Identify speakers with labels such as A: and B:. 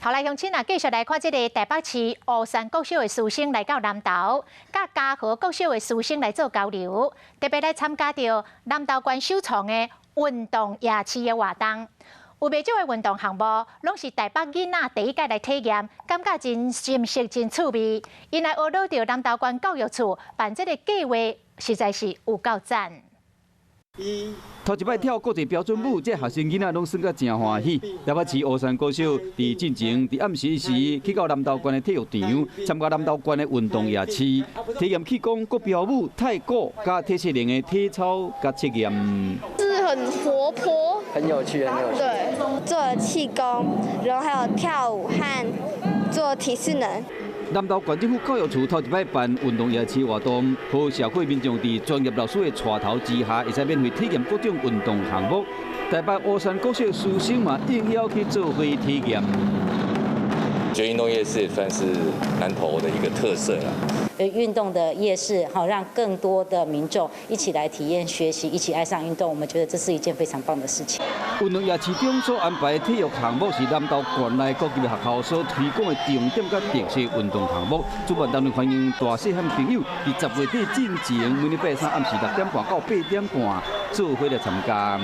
A: 好來，鄉親啊，繼續來看這个台北市烏山國小的師生來到南投，佮嘉禾國小的師生來做交流，特別來參加著南投縣首創的運動夜市的活動。有袂少的運動項目，攏是台北囡仔第一擺來體驗，感覺真新鮮、真趣味。𪜶來學著南投縣教育處辦這个計劃，實在是有夠讚。
B: 頭一擺跳國際標準舞，這學生囡仔攏耍甲誠歡喜。台北市烏山國小佇進前佇暗時時去到南投縣的體育場，參加南投縣的運動夜市，體驗氣功、國標舞、太鼓、佮體適能的體操佮測驗。
C: 是很活潑，
D: 很有趣，很有趣。
C: 對，做了氣功，然後還有跳舞和做體適能。
B: 南投縣政府教育處頭一擺辦運動夜市活動，予社會民眾佇專業老師的帶頭之下，會使免費體驗各種運動項目。台北烏山國小師生嘛應邀去做伙體驗。
E: 覺得運動夜市也算是南投的一個特色啦。
F: 運動的夜市，好讓更多的民眾一起來體驗學習，一起愛上運動。我們覺得這是一件非常棒的事情。
B: 運動夜市中所安排的體育項目是南投縣內各級學校所推廣的重點佮特色運動項目。主辦單位歡迎大細漢朋友佇10月底進前，每禮拜三暗時6點半到8點半做伙來參加。